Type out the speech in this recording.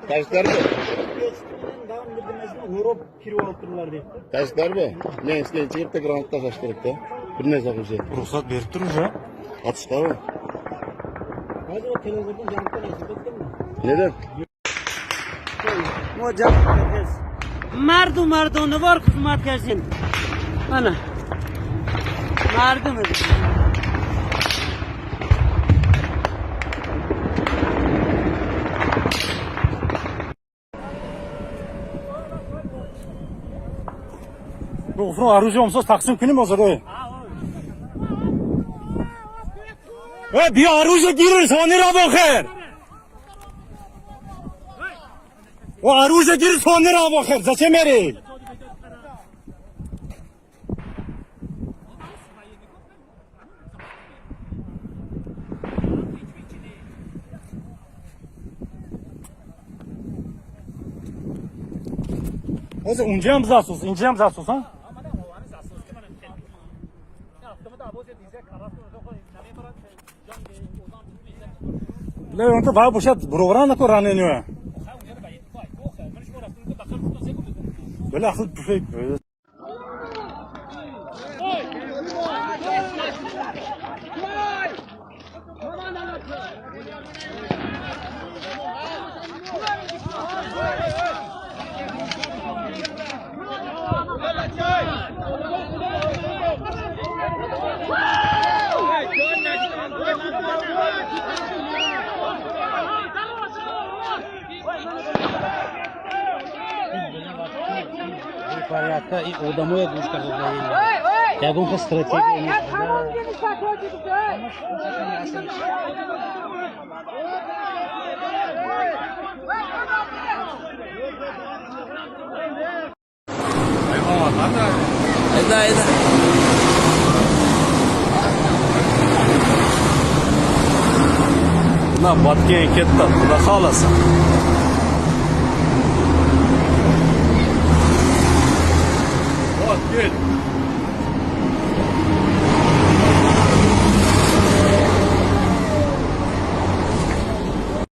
Тажиктарбы? Дагы бирдемесин ороп кирип алыптырлар дейт да. Тажиктарбы? Мен силерди чыгып да граната ташташ керек да. Бир нерсе кылышат. Уруксат берип тур уже. Атышкабы? Азыр телевизордон жаңылыктан эсип кеткен. Эмнеден? Марду мардонавор хизмат кардем. Ана мардум. Бу оружие омсоз тақсим кунем озор ой. Э, биё оружие гир, сони ра бохер. О, оружие гир, сони ра бохер. Зачем мери? Озор унҷаам засус, инҷаам засус, а? Ле, онто ва бошад буровара нако ранениё. Беле ахл пуфе. Порядка и одамоя гӯш карда. Ягон стратегия. Айда, айда. Мына Баткен кетти, кудай кааласа. Баткен.